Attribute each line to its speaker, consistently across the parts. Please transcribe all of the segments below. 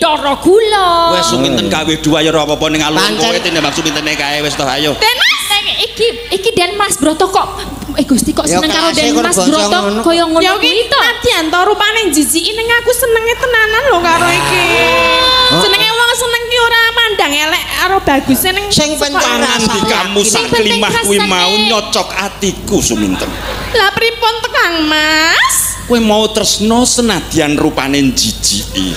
Speaker 1: Ndoro gula.
Speaker 2: Wes Suminten KW 2 ya ora apa-apa ning alun kowe tinimbang Sumintene kae wis toh ayo.
Speaker 1: Den Mas, iki Den Mas Broto kok Gusti kok seneng karo Den Mas Broto kaya ngono kuwi to.
Speaker 3: Nadyan to rupane jijiki ning aku senenge tenanan lho karo iki. Senenge wong seneng ki ora mandang elek karo baguse ning
Speaker 4: sing penting
Speaker 2: rasa. Kamu sak klimah kuwi mau nyocok atiku Suminten.
Speaker 3: Lah pripun to Kang Mas?
Speaker 2: Kowe mau tresno senadyan rupane jijiki.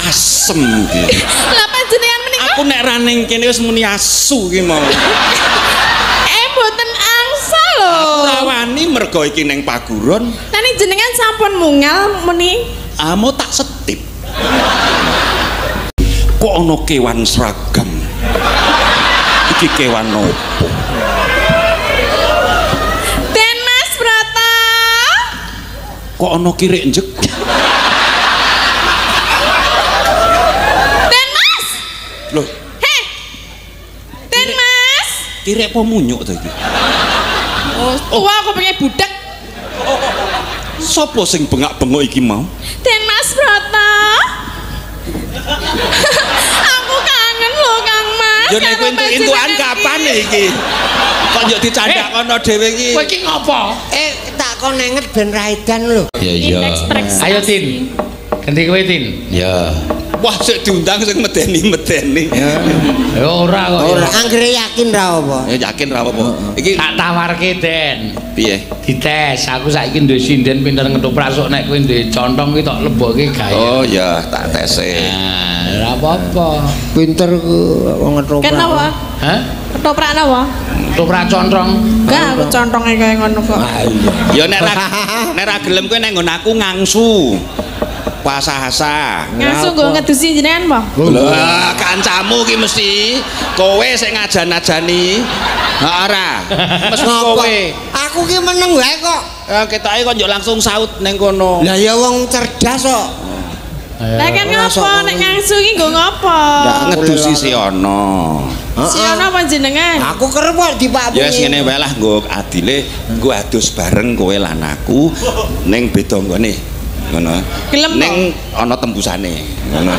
Speaker 2: Asem iki.
Speaker 3: Lah panjenengan menika
Speaker 2: aku nek ra ning kene wis muni asu ki mau.
Speaker 3: Mboten angsal lho.
Speaker 2: Aku ra wani mergo iki ning paguron.
Speaker 3: Lah ning jenengan sampun mungal muni.
Speaker 2: Ah mau tak setip. Kok ana kewan seragam? Iki kewan opo?
Speaker 3: Den Mas Broto.
Speaker 2: Kok ana kirik njeg?
Speaker 3: Den Mas.
Speaker 2: Loh.
Speaker 3: Heh. Den Mas.
Speaker 2: Kirik apa munyuk to iki?
Speaker 3: Oh, tua aku pengen budek.
Speaker 2: Sopo sing bengak-bengok iki mau?
Speaker 3: Den Mas Broto. Aku kangen lho Kang Mas.
Speaker 2: Yo nek kowe entuk-entukan kapan iki? Kok yo dicandak kono dhewe iki.
Speaker 5: Kowe iki ngopo?
Speaker 4: Tak kon nenget ben ra edan lho.
Speaker 5: Iya iya. Ayo Tin. Ganti kowe Tin.
Speaker 2: Ya. Wah sik diundang sing medeni-medeni.
Speaker 5: Ya ora kok.
Speaker 4: Ora anggere yakin ra apa.
Speaker 2: Ya yakin ra apa. Iki
Speaker 5: tak tawarke Den.
Speaker 2: Piye?
Speaker 5: Dites. Aku saiki duwe sinden pinter ngetoprak sok nek kowe duwe contong kuwi tok lebokke gawe.
Speaker 2: Oh ya, tak tese.
Speaker 5: Nah, ora apa-apa.
Speaker 4: Pinter wong ngetoprak.
Speaker 3: Kenapa?
Speaker 5: Hah?
Speaker 3: Ketoprak napa?
Speaker 5: Ketoprak contong.
Speaker 3: Enggak, aku contonge kaya ngono kok.
Speaker 2: Ya nek ra gelem kowe nek nggon aku ngangsu. Pasah-asah.
Speaker 3: Ngangsu nggo ngedusi jenengan apa?
Speaker 2: Lah, kancamu ki mesti kowe sing ngajan-ajani. Ha ora. Mesti kowe.
Speaker 4: Aku ki meneng wae kok.
Speaker 2: Ketoke kok njuk langsung saut ning kono.
Speaker 4: Lah ya wong cerdas kok.
Speaker 3: Lah kan ngopo nek ngangsu ki nggo ngopo?
Speaker 2: Ngedusi si ono.
Speaker 3: Si ono apa jenengan?
Speaker 4: Aku kerep kok dipapungi.
Speaker 2: Ya wis ngene wae lah nggo adile nggo adus bareng kowe lan aku ning beda nggone. Ngono. Ning ana tembusane. Ngono.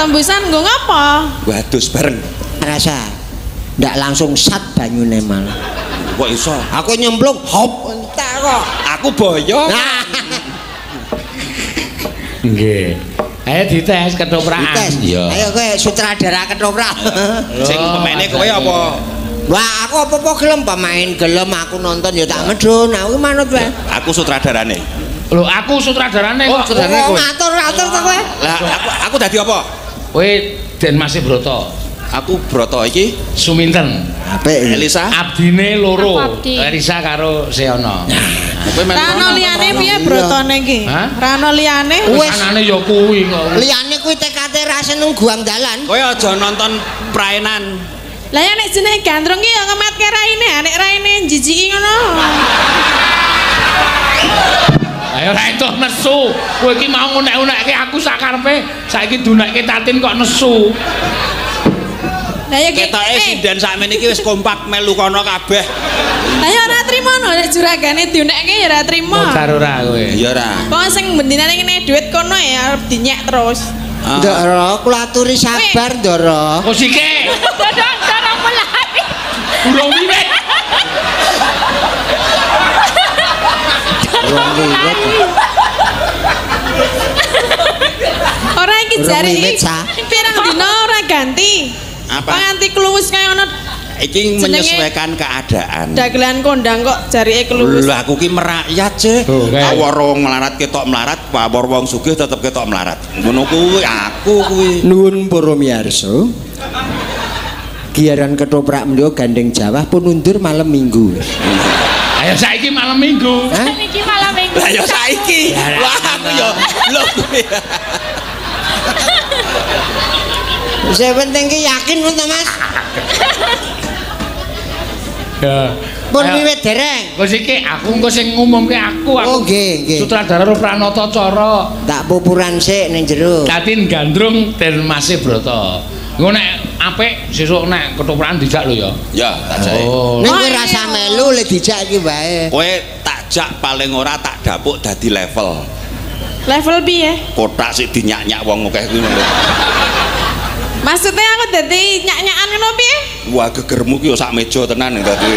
Speaker 3: Tembusan nggo ngapa?
Speaker 2: Nggo adus bareng.
Speaker 4: Rasa ndak langsung sat banyune malah.
Speaker 2: Kok iso?
Speaker 4: Aku nyemplung hop entek kok.
Speaker 2: Aku boyo.
Speaker 5: Nggih. Ayo dites ketoprakan.
Speaker 4: Dites. Ayo kowe sutradara ketoprak.
Speaker 2: Sing pemaine kowe apa?
Speaker 4: Wah, aku apa-apa gelem pemain gelem aku nonton ya tak medhun. Aku manut wae.
Speaker 2: Aku sutradarane.
Speaker 5: Lho, aku sutradarane
Speaker 2: kok. Sutradarane kowe.
Speaker 4: Ngatur-ngatur to kowe.
Speaker 2: Lah, aku dadi apa?
Speaker 5: Kowe Den Mas Broto.
Speaker 2: Aku Broto iki
Speaker 5: Suminten.
Speaker 4: Apik.
Speaker 2: Elisa.
Speaker 5: Abdine loro. Elisa karo Seono.
Speaker 2: Kowe melu.
Speaker 3: Rano liyane piye Brotone iki? Rano liyane.
Speaker 5: Wis anane ya kuwi kok.
Speaker 4: Liyane kuwi TKT ra seneng guang dalan.
Speaker 2: Kowe aja nonton praenan.
Speaker 3: Lah ya nek jenenge gandrung ki ya ngematke raine, nek raine jijiki ngono.
Speaker 5: Ayo ra entuk nesu. Kowe iki mau ngunek-unekke aku sakarepe, saiki dunekke Tatin kok nesu.
Speaker 3: Lah ya
Speaker 2: ketoke sinden sakmene iki wis kompak melu kono kabeh.
Speaker 3: Lah ya ora trimo no nek juragane diunekke ya ora trimo.
Speaker 5: Modar ora kowe.
Speaker 2: Iya ora.
Speaker 3: Wong sing bendinane ngene dhuwit kono ya arep dinyek terus.
Speaker 4: Ndoro, kula aturi sabar Ndoro.
Speaker 5: Kok sike?
Speaker 1: Ndoro melati.
Speaker 5: Burung wiwit.
Speaker 4: Burung wiwit.
Speaker 3: Ora iki jare iki pirang dina ora ganti.
Speaker 2: Apa?
Speaker 3: Nganti kluwus kaya ngono.
Speaker 2: Iki menyesuaikan keadaan.
Speaker 3: Dagelan kondang kok jarike kluwus.
Speaker 2: Lho aku ki merakyat sih. Awor wong melarat ketok melarat, awor wong sugih tetep ketok melarat. Ngono kuwi aku kuwi.
Speaker 4: Nuwun para miyarsa. Giaran ketoprak menika gandeng Jawa pun undur malam Minggu.
Speaker 5: Ayo saiki malam Minggu.
Speaker 1: Saiki malam Minggu.
Speaker 2: Lah ya saiki. Wah aku ya lho.
Speaker 4: Sing penting ki yakin pun to Mas.
Speaker 5: Ya.
Speaker 4: Pun wiwit dereng.
Speaker 5: Wis iki aku engko sing ngumumke aku.
Speaker 4: Oh nggih, nggih.
Speaker 5: Sutradara Pranata Cara.
Speaker 4: Tak pupuran sik ning jero.
Speaker 5: Tatin Gandrung Den Mase Brata. Engko nek apik sesuk nek ketoprakan dijak lho ya.
Speaker 2: Ya, tak jake.
Speaker 5: Oh.
Speaker 4: Ning kowe rasa melu le dijak iki wae.
Speaker 2: Kowe tak jak paling ora tak dapuk dadi level.
Speaker 3: Level piye?
Speaker 2: Kotak sik dinyak-nyak wong akeh kuwi lho.
Speaker 3: Maksudnya aku dadi nyak-nyakan ngono piye?
Speaker 2: Wah, gegermu ki yo sak meja tenan dadi.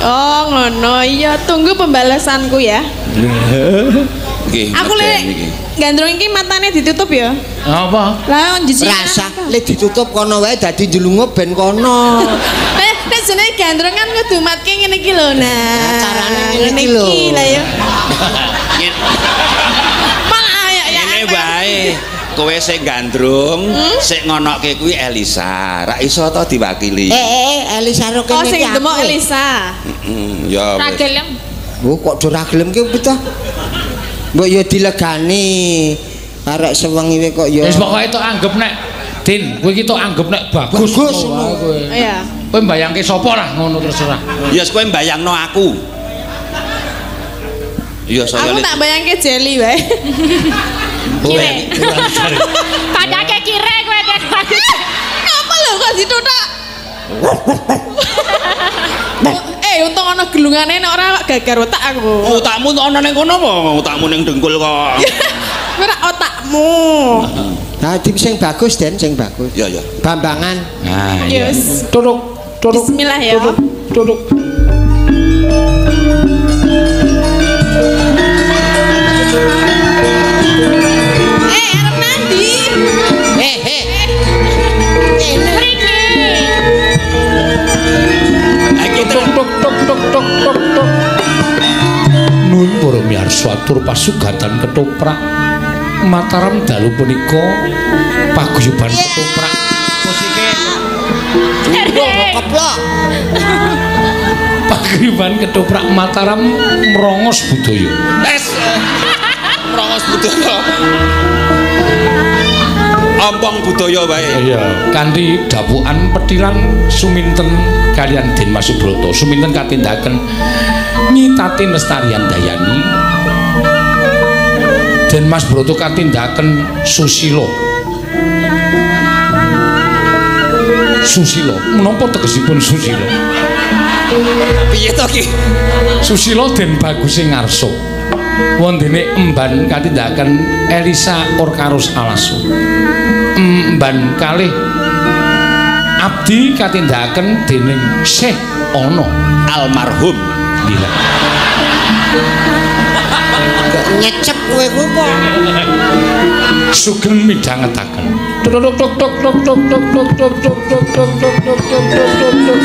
Speaker 3: Oh, ngono. Iya, tunggu pembalasanku ya.
Speaker 2: Nggih.
Speaker 3: Aku lek gandrung iki matane ditutup ya.
Speaker 5: Apa?
Speaker 3: Lah njijik.
Speaker 4: Rasa lek ditutup kono wae dadi njlungup ben kono.
Speaker 3: Nek jenenge gandrung kan kudu matke ngene iki lho. Nah,
Speaker 4: carane ngene iki lho.
Speaker 3: Lah ya. Malah ya ya.
Speaker 2: Ngene wae. Kowe sing gandrung, sing ngonoke kuwi Elisa. Ra iso to diwakili.
Speaker 4: Elisa ro kene iki.
Speaker 3: Oh, sing demok Elisa.
Speaker 2: Heeh, ya.
Speaker 1: Ra gelem.
Speaker 4: Oh, kok do ra gelem ki piye to? Mbok ya dilegani. Arek sewengi kok ya.
Speaker 5: Wis pokoke tok anggep nek Din, kowe iki tok anggep nek bagus ngono kowe.
Speaker 3: Iya.
Speaker 5: Kowe mbayangke sapa lah ngono terserah.
Speaker 2: Ya wis kowe mbayangno aku. Iya saya.
Speaker 3: Aku tak bayangke jeli wae.
Speaker 1: Kire. Padake kire kowe Den.
Speaker 3: Ngapa lho kok dituthuk? Untung ana gelungane nek ora kok gagar otak aku.
Speaker 2: Otakmu ana ning kono apa? Otakmu ning dengkul kok.
Speaker 3: Ora otakmu.
Speaker 4: Nah, tim sing bagus Den, sing bagus.
Speaker 2: Iya, iya.
Speaker 4: Bambangan.
Speaker 5: Nah, iya.
Speaker 3: Yes.
Speaker 5: Tutuk, tutuk.
Speaker 3: Bismillah ya.
Speaker 5: Tutuk, tutuk.
Speaker 3: Arep nandi?
Speaker 1: Mriki.
Speaker 5: Tok tok tok tok tok tok tok. Nuwun para miyarsa atur pasugatan ketoprak Mataram dalu punika paguyuban ketoprak musike
Speaker 4: keplok.
Speaker 5: Paguyuban ketoprak Mataram mrongos budaya.
Speaker 2: Es. Mrongos budaya. Ompong budaya wae.
Speaker 5: Iya, kanthi dapukan petilan suminten kaliyan Den Mas Subroto. Suminten katindaken Nyi Tatin Lestari Handayani. Den Mas Broto katindaken Susilo. Susilo, menapa tegesipun Susilo?
Speaker 2: Piye to ki?
Speaker 5: Susilo Den Baguse Ngarso. Wondene emban katindaken Elisa Orkarus Alaso. Emban kalih abdi katindaken dening Syekh Ono
Speaker 2: almarhum.
Speaker 5: Gila.
Speaker 4: Nyecep kowe kuwi kok.
Speaker 5: Sugeng midhangetaken. Tuk tuk tuk tuk tuk tuk tuk tuk tuk tuk tuk tuk tuk tuk tuk tuk tuk.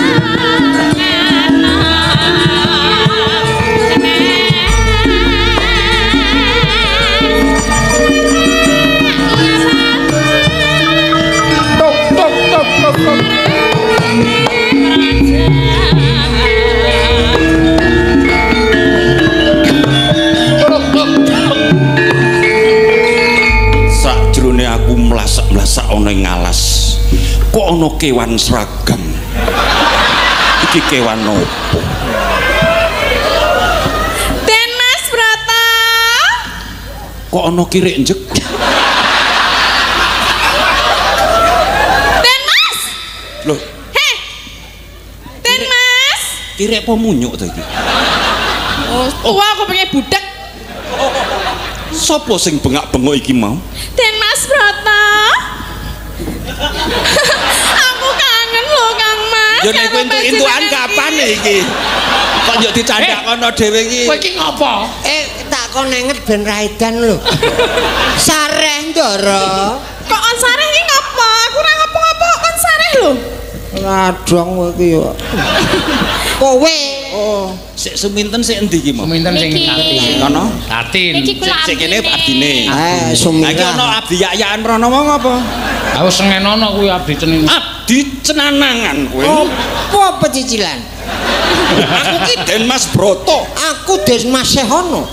Speaker 2: Sakjroning aku mlasak-mlasak ana ing alas, kok ana kewan seragam. Iki kewan opo?
Speaker 3: Den Mas Brata.
Speaker 2: Kok ana kirik njeg?
Speaker 3: Den Mas.
Speaker 2: Loh.
Speaker 3: Heh. Den Mas.
Speaker 2: Kirik apa munyuk to iki?
Speaker 3: Oh, tua aku pengen budak.
Speaker 2: Sopo sing bengak-bengok iki mau?
Speaker 3: Den Mas Brata. Aku kangen lho Kang Mas.
Speaker 2: Ya nek kowe entuk-entukan kapan iki? Kok yo dicandak kono dhewe iki.
Speaker 5: Kowe iki ngopo?
Speaker 4: Tak kon nenget ben ra edan lho. Sareh Ndara.
Speaker 3: Kok on sareh iki ngopo? Aku ora ngopo-ngopo kon sareh lho.
Speaker 4: Ladong kowe iki yo. Kowe.
Speaker 2: Oh, sik suminten sik endi iki mau?
Speaker 5: Suminten sing Tatin.
Speaker 2: Kono?
Speaker 5: Tatin.
Speaker 2: Sik kene abdine.
Speaker 4: Sumirah.
Speaker 2: Iki ana abdi yak-yakan rono wong apa?
Speaker 5: Aku sengenono kuwi abdi cenin.
Speaker 2: Abdi cenanangan kowe.
Speaker 4: Apa pecicilan?
Speaker 2: Aku ki Den Mas Broto.
Speaker 4: Aku Den Mas Sehono.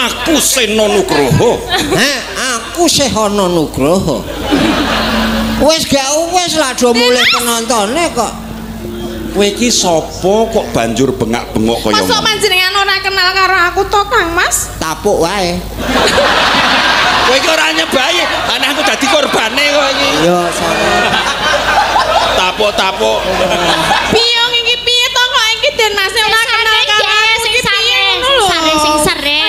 Speaker 2: Aku Seno Nugroho.
Speaker 4: Heh, aku Sehono Nugroho. Wis gak wis lah do mulih penontone kok.
Speaker 2: Kowe iki sapa kok banjur bengak-bengok kaya ngono?
Speaker 3: Mosok panjenengan ora kenal karo aku to, Kang Mas?
Speaker 4: Tapuk wae.
Speaker 2: Kowe iki ora nyebahi, ana aku dadi korbane kok iki.
Speaker 4: Ya, sorry.
Speaker 2: Tapuk-tapuk.
Speaker 3: Piyong iki piye to kok iki Den Mas ora kenal karo aku iki piye ngono lho.
Speaker 1: Sare sing sere.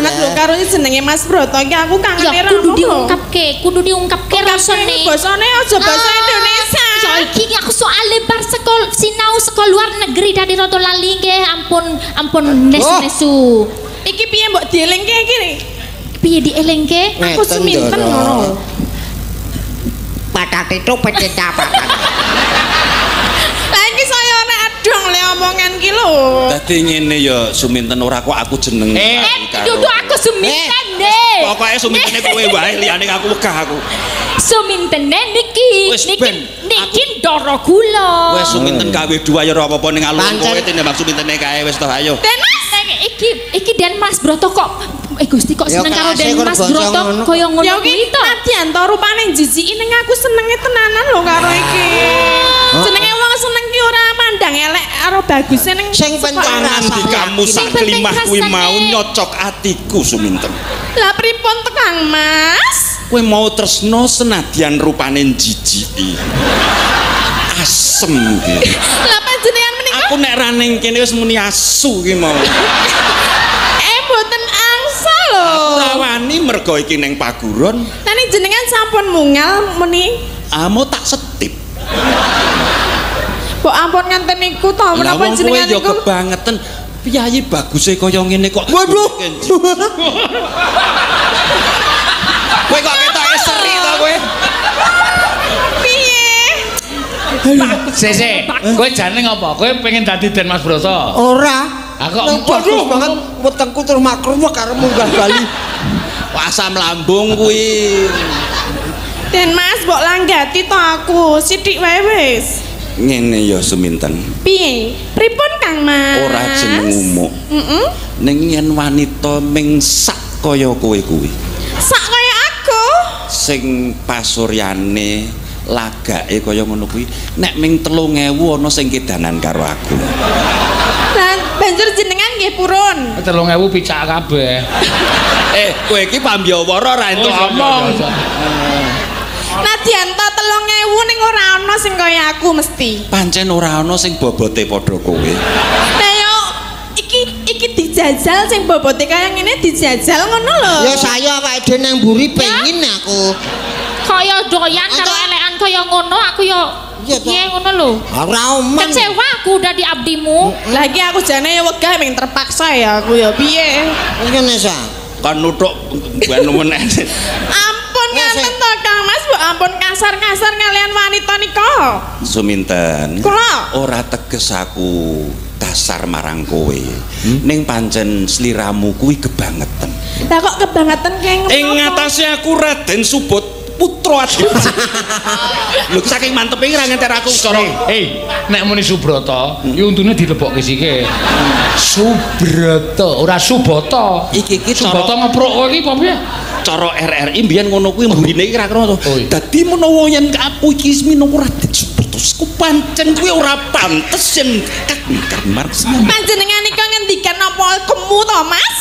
Speaker 3: banget lho karo jenenge Mas Broto iki aku kangene
Speaker 1: Ya
Speaker 3: ra
Speaker 1: kudu diungkapke, kudu diungkapke rasane.
Speaker 3: Basane aja basa Indonesia.
Speaker 1: Ya iki aku soale bar sekol sinau sekolah luar negeri dadi rada lali nggih, ampun ampun nesu-nesu.
Speaker 3: Iki piye mbok dielingke iki?
Speaker 1: Piye dielingke?
Speaker 3: Aku suminten ngono.
Speaker 4: Patate itu pecah patat.
Speaker 3: Lah iki saya ora adong le omongan ki lho.
Speaker 2: Dadi ngene ya Suminten ora kok aku jeneng.
Speaker 1: Dudu aku Suminten deh.
Speaker 2: Pokoke Sumintene kowe wae liyane aku wegah aku.
Speaker 1: Sumintene niki niki niki ndara kula.
Speaker 2: Wis Suminten KW 2 ya ora apa-apa ning alun kowe tinimbang Sumintene kae wis toh ayo.
Speaker 1: Iki iki Den Mas Broto kok Gusti kok seneng karo Den Mas Broto kaya ngono kuwi to.
Speaker 3: Nadyan to rupane jijiki ning aku senenge tenanan lho karo iki. Jenenge wong seneng ki ora mandang elek karo baguse ning
Speaker 4: sing penting
Speaker 2: ngendikamu sak klimah kuwi mau nyocok atiku Suminten.
Speaker 3: Lah pripun to Kang Mas?
Speaker 2: Kowe mau tresno senadyan rupane jijiki. Asem ki.
Speaker 3: Lah panjenengan menika
Speaker 2: aku nek ra ning kene wis muni asu ki mau.
Speaker 3: Mboten angsa lho.
Speaker 2: Aku ra wani mergo iki ning paguron.
Speaker 3: Lah ning jenengan sampun mungal muni.
Speaker 2: Ah mau tak setip.
Speaker 3: Mbok ampun ngenten niku to menapa jenengan
Speaker 2: niku? Ya kebangeten piyayi baguse kaya ngene kok.
Speaker 4: Waduh.
Speaker 2: Kowe kok ketoke seri to kowe?
Speaker 3: Piye?
Speaker 5: Sese, kowe jane ngopo? Kowe pengen dadi Den Mas Broto?
Speaker 4: Ora.
Speaker 5: Aku
Speaker 4: bagus banget wetengku terus makruwek karo munggah bali.
Speaker 2: Asam lambung kuwi.
Speaker 3: Den Mas mbok langgati to aku, sithik wae wis.
Speaker 2: Ngene ya Suminten.
Speaker 3: Piye? Pripun Kang Mas?
Speaker 2: Ora jeneng umuk.
Speaker 3: Heeh.
Speaker 2: Ning yen wanita ming sak kaya kowe kuwi.
Speaker 3: Sak kaya aku?
Speaker 2: Sing pasuryane lagake kaya ngono kuwi nek ming 3000 ana sing kedanan karo aku.
Speaker 3: Lah banjur jenengan nggih purun.
Speaker 5: 3000 picak kabeh.
Speaker 2: Kowe iki pambyawara ora entuk omong.
Speaker 3: Nadyan to 3000 ning ora ana sing kaya aku mesti.
Speaker 2: Pancen ora ana sing bobote padha kowe.
Speaker 3: Lah yo iki iki dijajal sing bobote kaya ngene dijajal ngono lho.
Speaker 4: Ya saya awake dhewe nang mburi pengin aku.
Speaker 1: Kaya doyan karo elekan kaya ngono aku yo piye ngono lho.
Speaker 4: Ora oman.
Speaker 1: Kecewa aku udah di abdimu.
Speaker 3: Lah iki aku jane ya wegah ming terpaksa ya aku ya piye.
Speaker 4: Ngene sa.
Speaker 2: Kan nuthuk ben meneh.
Speaker 3: Ampun ngaten to Kang Mas, mbok ampun kasar-kasar kalian wanita nika.
Speaker 2: Suminten.
Speaker 3: Kula
Speaker 2: ora teges aku kasar marang kowe. Ning pancen sliramu kuwi kebangeten.
Speaker 3: Lah kok kebangeten keng
Speaker 2: ing ngatasé aku Raden Subut Putra Adi. Lho saking mantepe ora nganter aku cara.
Speaker 5: Nek muni Subrata, ya untune dilebokke sike. Subrata, ora Subata.
Speaker 2: Iki iki
Speaker 5: Subata ngeprok kowe iki apa piye?
Speaker 2: Cara RRI mbiyen ngono kuwi mburine iki ra krono. Dadi menawa yen aku iki minangka Raden Subrata, ku pancen kuwi ora pantes yen kakang Mas.
Speaker 3: Panjenengan nika ngendikan apa kemu to, Mas?